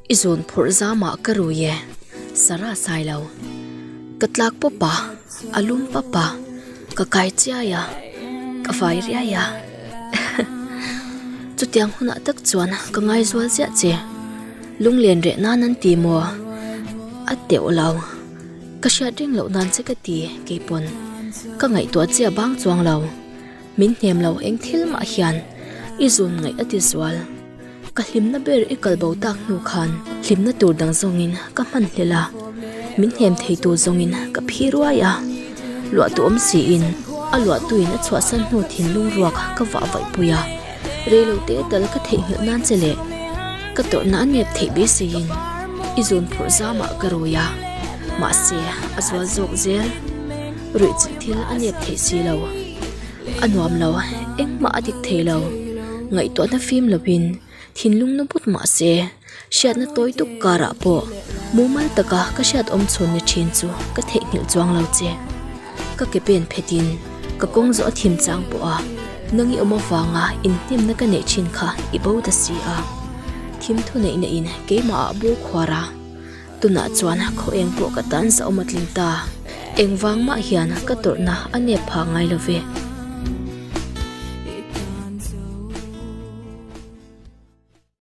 I zawn phurh zamah ka rui e, Sarah Sailo. Ka tlak pawp a, a lum pap a, ka kai chiai a, ka vai riai a. Chutiang hunah tak chuan ka ngaizual ziah che. Lunglen reh nan an ti maw? A teuh lo. Ka hriat reng loh nan che ka ti keipawn. Ka ngaihtuah chiah bang chuang lo. Min hnem lo eng thil mah hian i zun ngaih a ti zual. Ka hlimna ber i kal bo tak hnu khan hlimna tur dang zawngin ka hman hlel a, min hnem thei tur zawngin ka phi ruai a. Luahtu awm siin a luahtuin a chhuahsan hnu thinlung ruak ka vah vaih pui a, reilote tal ka theihnghilh nan che leh ka tawrhna a nep theih beiseiin i zun phurh zamah ka rui a, mahse a zual zawk zel. Ruih chilh thil a nep theih si lo. A nuam lo, engmah a dik thei lo. Ngaihtuahna fim lovin thinlung na but mah se, hriatna tawi tuk karah pawh mumal taka ka hriat awm chhun ni thin chu ka theihnghilh chuang lo che. Ka ke pen phetin ka kawng zawh a thim chang pawh a, nang i awm avanga inhnemna ka neih thin kha i bo ta si a. Thim thuneihna in keimah ah bu khuar a. Tunah chuan khaw eng pawh ka tan zahawm a tling ta. Engvang mah hian ka tawrhna a nep phah ngai lo ve.